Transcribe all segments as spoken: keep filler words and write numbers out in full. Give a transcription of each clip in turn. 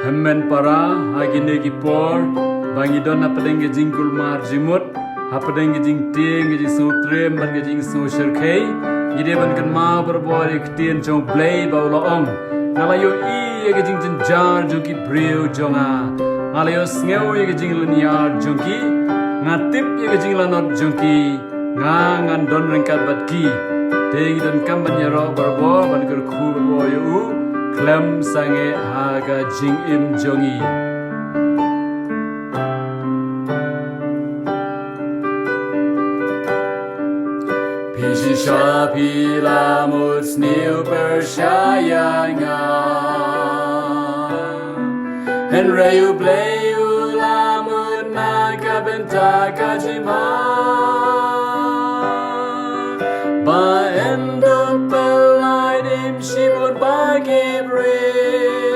Hynmen para, ha kine ki por ba ngi don hapdeng ka jingkulmar jingmut, hapdeng ka jingtieng, ka jingsngewtriem bad ka jingsngewshyrkhei, ngi dei ban kynmaw barabor ïa ka ktien jong U Blei ba u la ong: Nga la ïohi ïa ka jingjynjar jong ki briew jong nga, nga la ïohsngew ïa ka jinglynñiar jong ki, nga tip ïa ka jinglanot jong ki, nga ngan don ryngkat bad ki. Te ngi donkam ban ïaroh barabor, ban kyrkhu barabor ïa u khlem sangeh ha ka jingim jong ngi. Phi shisha phi la mut sniew pyrshah ïa nga, hynrei U Blei u la mut na ka bynta ka jingma. Ba yn duh pyllait im shibun ba ki briew,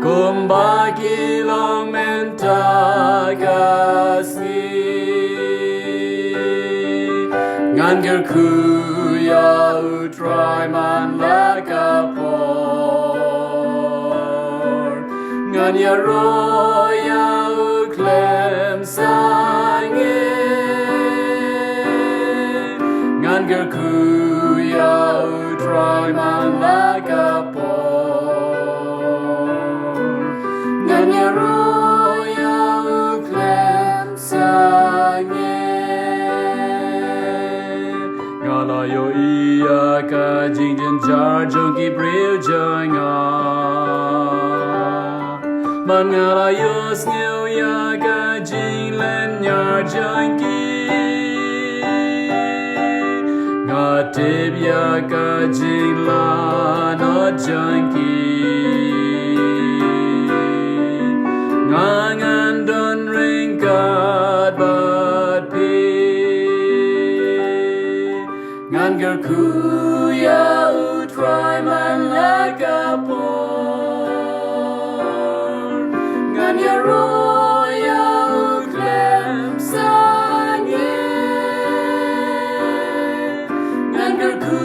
kumba ki long mynta ka sngi. Ngan kyrkhu ïa U Trai man la ka por, ngan ïaroh ïa u khlem sangeh. Ngan kyrkhu ïa U Trai man la ka por, ngan ïaroh ïa u khlem sangeh. Nga la ïohi ïa ka jingjynjar jong ki briew jong nga, bad nga la ïohsngew ïa ka jinglynñiar jong ki. Nga tip ïa ka jinglanot jong ki, nga ngan don ryngkat bad phi. Ngan kyrkhu ïa U Trai man la ka por, ngan ïaroh ïa u khlem sangeh. Ngan kyrkhu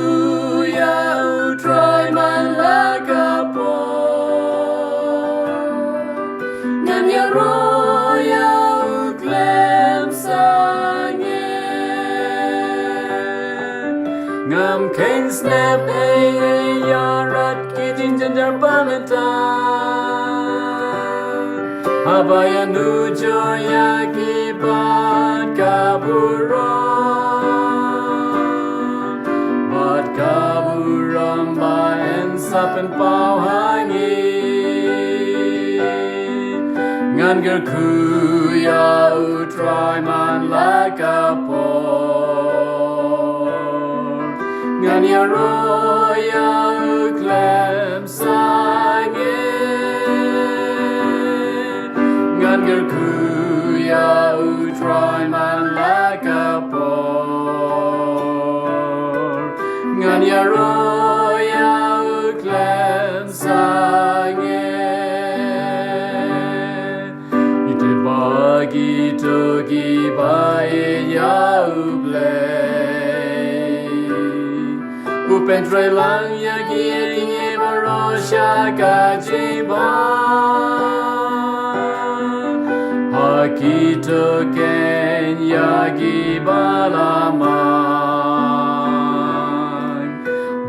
ïa U Trai man la ka por, ngan ïaroh ïa u khlem sangeh. Ngam kheiñ snep ei ei ïa rat ki jingjynjar ba mynta, haba ïa nujor ïa ki bad ka burom, bad ka burom ba yn sa pynpaw ha ngi. Ngan kyrkhu ïa U Trai man la ka por, ngan ïaroh ïa u khlem sangeh. Ngan kyrkhu ïa U Trai man la ka por, ngan ïaroh ïa u khlem sangeh. Ïa ki ba ki to ki ba ïeit ïa U Blei, u pyntrei lang ïa ki ïa ki baroh sha ka jingban. Ha ki to ken ïa ki ba la man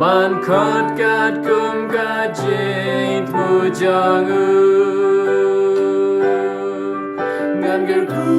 ban khot katkum ka jingthmu jong u. Ngan kyrkhu